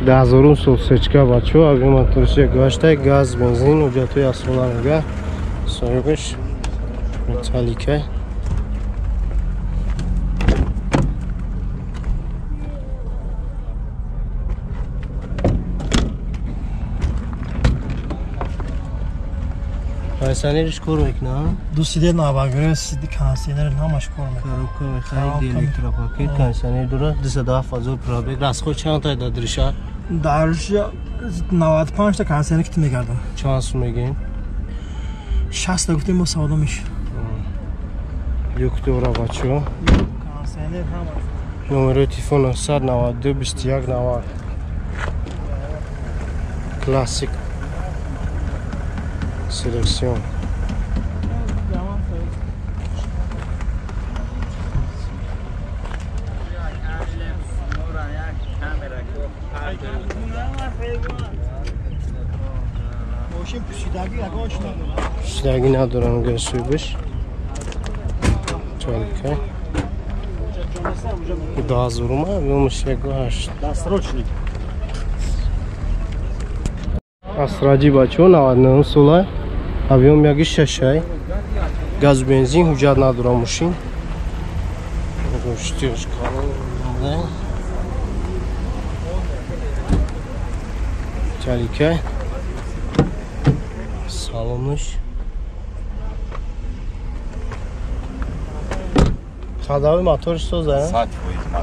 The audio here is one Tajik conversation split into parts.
Дазорум сол сечка бачо, объем моториш 1.8, газ, бензин, ҳуҷҷатҳои асола мега. Соҳибаш металлика. Кондиционериш кор мекунад? Ду сидер навагир, кондиционер ҳамаш кор мекунад. Коробка мехарид, электропакет, кондиционер дорад, 207,000 пробег. Расход чанд та дар дриша? Дар 95 та кондиционер кит мегардам. Чанд сум мегин? 60 та гуфтем бо савдо мешавад. Люк дора бачо. Кондиционер ҳамаш. Номери телефон 992 21 90. Классик. Селекцион. Пӯшидагӣ надорам гасӯбиш. Чалика. Дазурума, объемаш 1.8. Досрочный. Асраҷи бачо 99 сола. Объем 1.6. Газ бензин ҳуҷҷат надорам мошин. Гӯштиш калон. Чалика. Салонуш. Хадави моториш соза? 100%.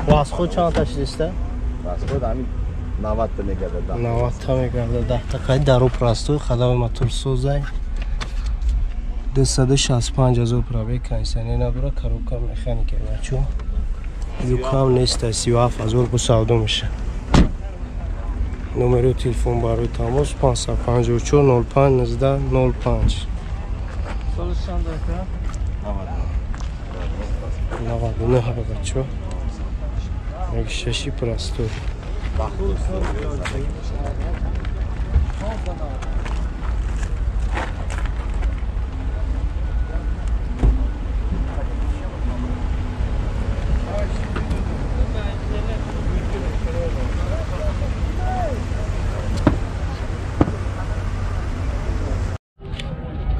Расход чанд та шидиста? Расход ҳамин 90 та мегардад. 90 та мегардад. 10 та қай дару простой хадави мотор созай. 265,000 пробег, кондиционер надора, коробка механика бачо. Люкам нест, 37,000 бо савдо меша. Номери телефон барои тамос 554 05 19 05. Солиш чанд ака? 99 бачо. 1.6 простой.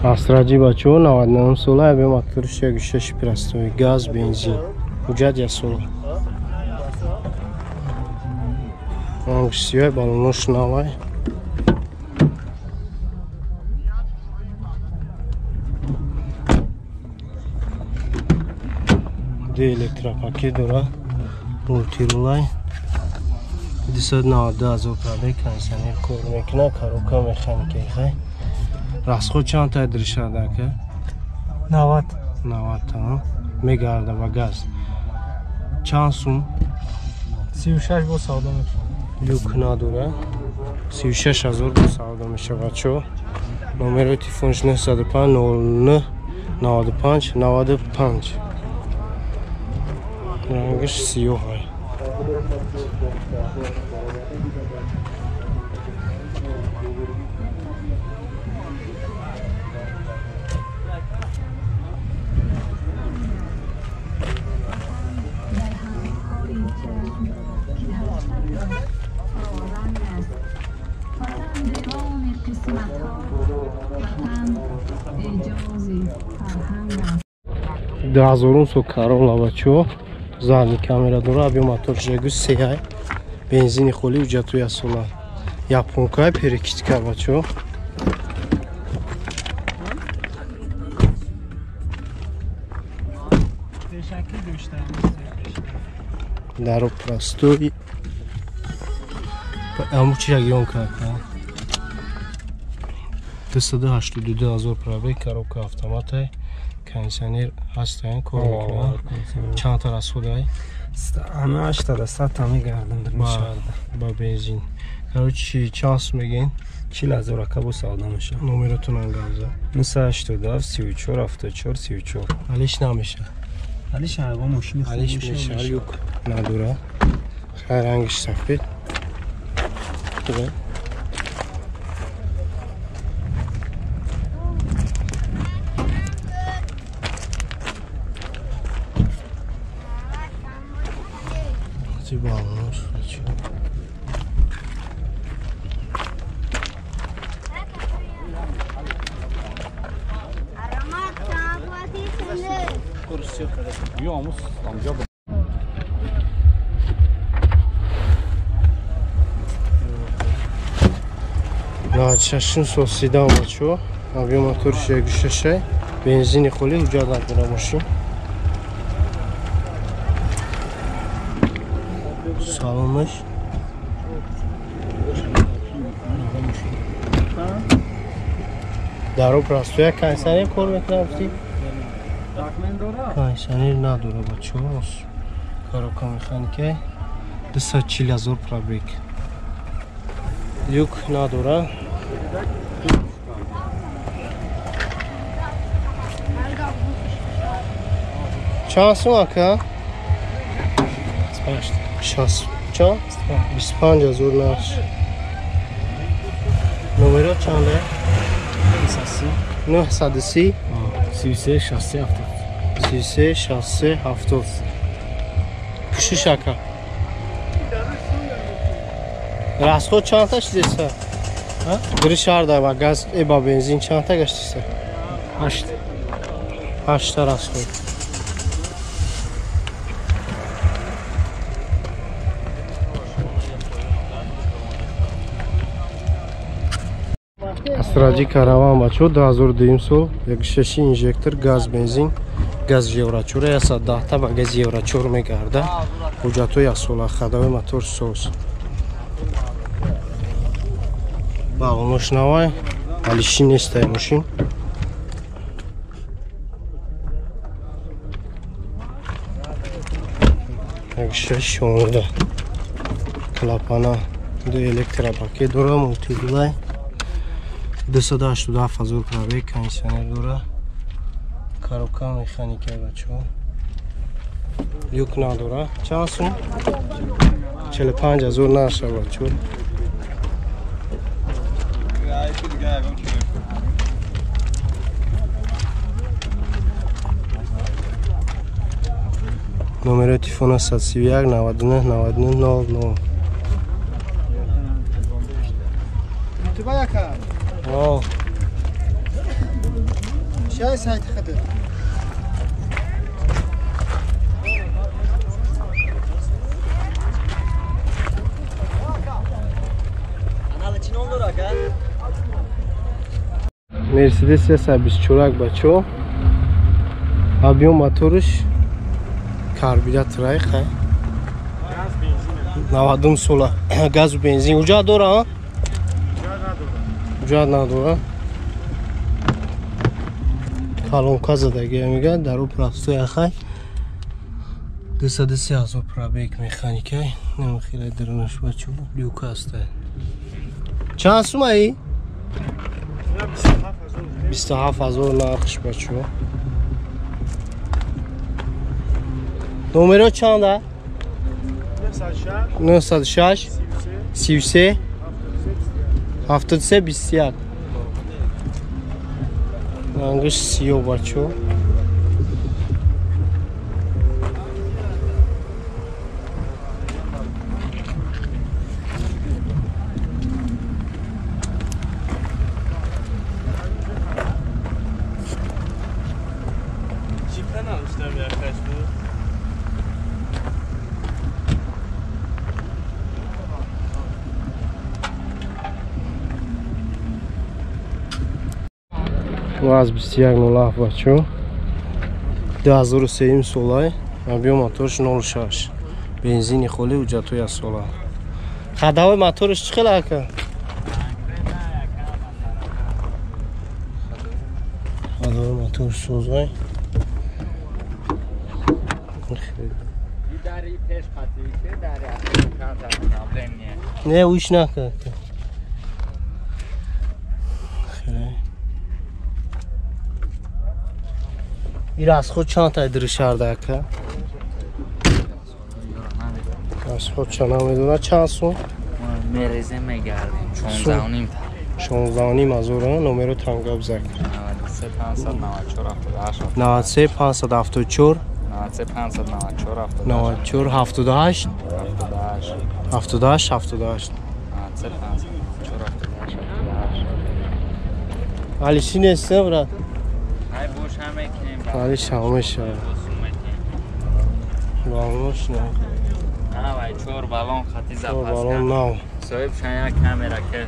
Асраҷи бачо 99 сола, объем моториш 1.6 простой, газ, бензин, ҳуҷҷат 1 сола. Ранг сиёҳ, балонош навай. Ду электропакет дора, мултирулай. 292,000 пробег, кондиционер кор мекунад, коробка механика хай. Расход чанд та диришад ака? 90. 90 та мегарда ба газ. Чанд сум? 36 бо савдо мешавад. Люк надора. 36,000 бо савдо мешавад чо. Номери телефонш 905 09 95 95. Рангаш сиёҳ. Дазорум со Corolla бачо, задний камера дора, объем моторш 1.3, бензини холи, ҳуҷҷатҳои асола. Японка перекидка бачо. Даро простой. Аму чи ягон кака. 282,000 пробег, коробка автоматай. Кондиционер ҳастаян, кор мекунад. Чанд та расходай? Ана 800 та мегардам дар мешавад. Ба бензин. Короче, чанд сум мегин? 40,000 ака бо савдо мешавад. Номеротон ангавза. 987 34 74 34. Алиш намеша. Алиш ага мошини хуб алиш меша, люк надора. Хай рангиш сафед. Шашум сол седан бачо, объем моторш 1.6, бензини холи, ҳуҷҷат надора мошин. Салонаш. Даро простоя, кондиционер кор мекунад гуфтӣ? Кондиционер надора бачо. Коробка механика 240 000 пробег. Люк надора. Чанд сум ака? 25. Чанд? 25 000 нарх. Номеро чанде? 930 33 63 70. 33 63 70. Пӯшиш ака. Расход чандта шидеса? Гиришарда ба газ ба бензин чандта гаштиса? 8. 8 расход. Астраҷи караван бачо 2002 сол 1.6 инжектор газ бензин газ евро 4 110 та ба газ евро 4 мегарда. Ҳуҷҷатҳои яксола, хадавои мотор соз. Бағонош навай, алиши нестай мошин. Як 6 16 клапана, ду электропакет дора, мултидилай. 287 000 пробег, кондиционер дора. Коробка механика бачо. Люк надора. Чанд сум? 45 000 наша бачо. Номери телефона 131 99 99 00. О. Шай сайт хадад. Мерседес 124 бачо. Объем моторш карбюраторай хай. 90 сола газу бензин уҷа дора? Уҷа надора. Колонка задаги мега, дару простой хай. 203 000 пробег механикай. Намхира дарунаш бачо люк аст. Чанд сумаи? 27 000 нархш бачо. Номеро чанда? 906 33 73 21. Рангаш сиё бачо. Аз 21.07 бачо. 2003 солай, объем моторш 0.6. Бензини холи, ҳуҷҷатҳои яксола. Хадавои моторш чӣ хел ака? Хадавои мотор созай. Не, уш нака. Ир аз худ чанд та диришарда ака? Аз худ чанд намедона чанд сум? Мерезе мегардем 16.5 та. 16.5 ҳазор номеро танга бзак. 93 594 78 93 574 93 594 94 78 78 78 78 93 594 78 78. Алиши нест, брат? Ай бош ҳам мекунем. Али шав мешава. Балонош нав. Ҳа, вай 4 баллон хати Чор запас. Баллон нав. Соҳиб шан як камера ки.